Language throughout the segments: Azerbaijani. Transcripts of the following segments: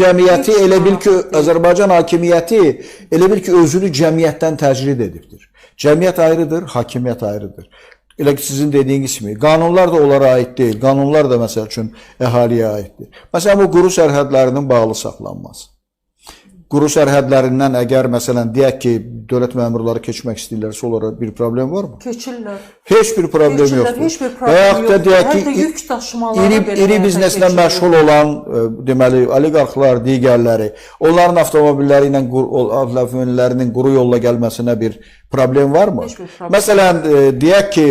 Cəmiyyəti Heç elə bil ki, maraqlı deyil. Azərbaycan hakimiyyəti elə bil ki, özünü cəmiyyətdən təcrid edibdir. Cəmiyyət ayrıdır, hakimiyyət ayrıdır. Elə ki, sizin dediyiniz kimi, qanunlar da onlara aid deyil. Qanunlar da məsəl üçün əhaliyə aiddir. Məsələn, bu quru sərhədlərinin bağlı saxlanması. Quru sərhədlərindən əgər məsələn deyək ki, dövlət məmurları keçmək istəyirlərsə, onlara bir problem varmı? Keçirlər. Heç bir problem Keçirlər, yoxdur. heç bir problem Və yaxud da yoxdur. deyək ki, Həm də yük daşımaları iri, belə iri həyata bizneslə keçirilir. məşğul olan deməli oliqarxlar, digərləri, onların avtomobilləri ilə avtomobillərinin quru yolla gəlməsinə bir problem varmı? Heç bir problem. Məsələn, deyək ki,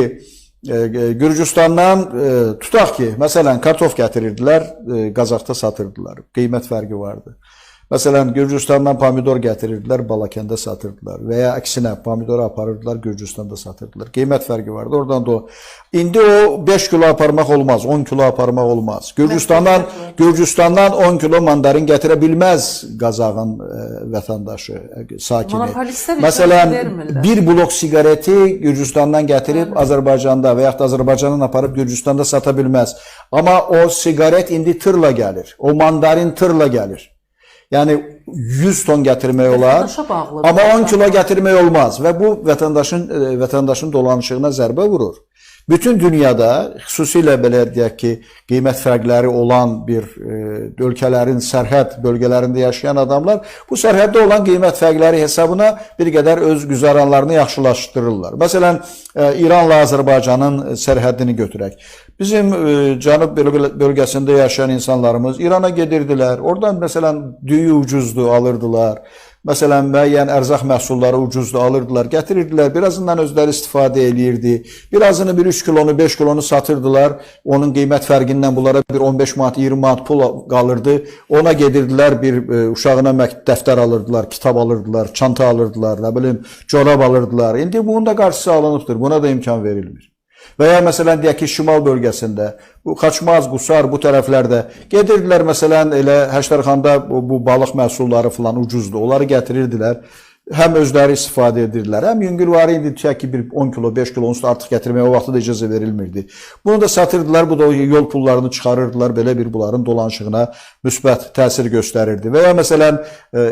Gürcüstandan tutaq ki, məsələn, kartof gətirirdilər, Qazaxda satırdılar. Qiymət fərqi vardı. Məsələn, Gürcüstandan pomidor gətirirdilər, Balakəndə satırdılar və ya əksinə pomidoru aparırdılar, Gürcüstanda satırdılar. Qiymət fərqi vardı. Oradan da o. İndi o 5 kilo aparmaq olmaz, 10 kilo aparmaq olmaz. Gürcüstandan 10 kilo mandarin gətirə bilməz Qazaxın vətəndaşı, sakini. Monopolistlər icazə Məsələn, vermirlər. bir blok siqareti Gürcüstandan gətirib Azərbaycanda və yaxud da Azərbaycandan aparıb Gürcüstanda sata bilməz. Amma o siqaret indi tırla gəlir. O mandarin tırla gəlir. Yəni 100 ton gətirmək olar. Vətəndaşa bağlıdır. Amma 10 kilo gətirmək olmaz və bu vətəndaşın dolanışığına zərbə vurur. Bütün dünyada, xüsusilə belə deyək ki, qiymət fərqləri olan bir ölkələrin sərhəd bölgələrində yaşayan adamlar bu sərhəddə olan qiymət fərqləri hesabına bir qədər öz güzəranlarını yaxşılaşdırırlar. Məsələn, İranla Azərbaycanın sərhədini götürək. Bizim cənub bölgəsində yaşayan insanlarımız İrana gedirdilər. Oradan məsələn düyü ucuzdu, alırdılar. Məsələn, müəyyən ərzaq məhsulları ucuzdu, alırdılar, gətirirdilər. Birazından özləri istifadə eləyirdi. Birazını bir 3 kilonu, 5 kilonu satırdılar. Onun qiymət fərqindən bunlara bir 15 manat, 20 manat pul qalırdı. Ona gedirdilər, bir uşağına dəftər alırdılar, kitab alırdılar, çanta alırdılar, nə bilim, corab alırdılar. İndi bunun da qarşısı alınıbdır. Buna da imkan verilmir. Və ya məsələn deyək ki, şimal bölgəsində, bu Xaçmaz, Qusar bu tərəflərdə gedirdilər məsələn elə Həştərxanda bu balıq məhsulları filan ucuzdur. Onları gətirirdilər. Həm özləri istifadə edirdilər, həm yüngülvari indi tutaq ki, bir 10 kilo, 5 kilo onsuz da artıq gətirməyə o vaxtda da icazə verilmirdi. Bunu da satırdılar, bu da o yol pullarını çıxarırdılar, belə bir bunların dolanışığına müsbət təsir göstərirdi. Və ya məsələn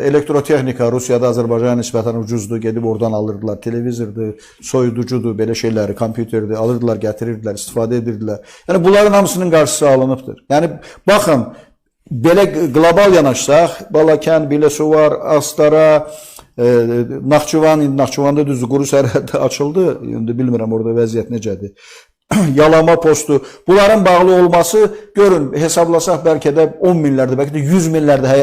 elektrotexnika Rusiyada Azərbaycana nisbətən ucuzdur, gedib oradan alırdılar. Televizordur, soyuducudur, belə şeyləri, kompüterdir, alırdılar, gətirirdilər, istifadə edirdilər. Yəni bunların hamısının qarşısı alınıbdır. Yəni baxın, belə qlobal yanaşsaq, Balakən, Biləsuvar, Astara, Naxçıvan, indi Naxçıvanda düzdür, quru sərhəd açıldı. İndi bilmirəm orada vəziyyət necədir. Yalama postu, bunların bağlı olması, görün, hesablasaq bəlkə də 10 minlərdə, bəlkə də 100 minlərdə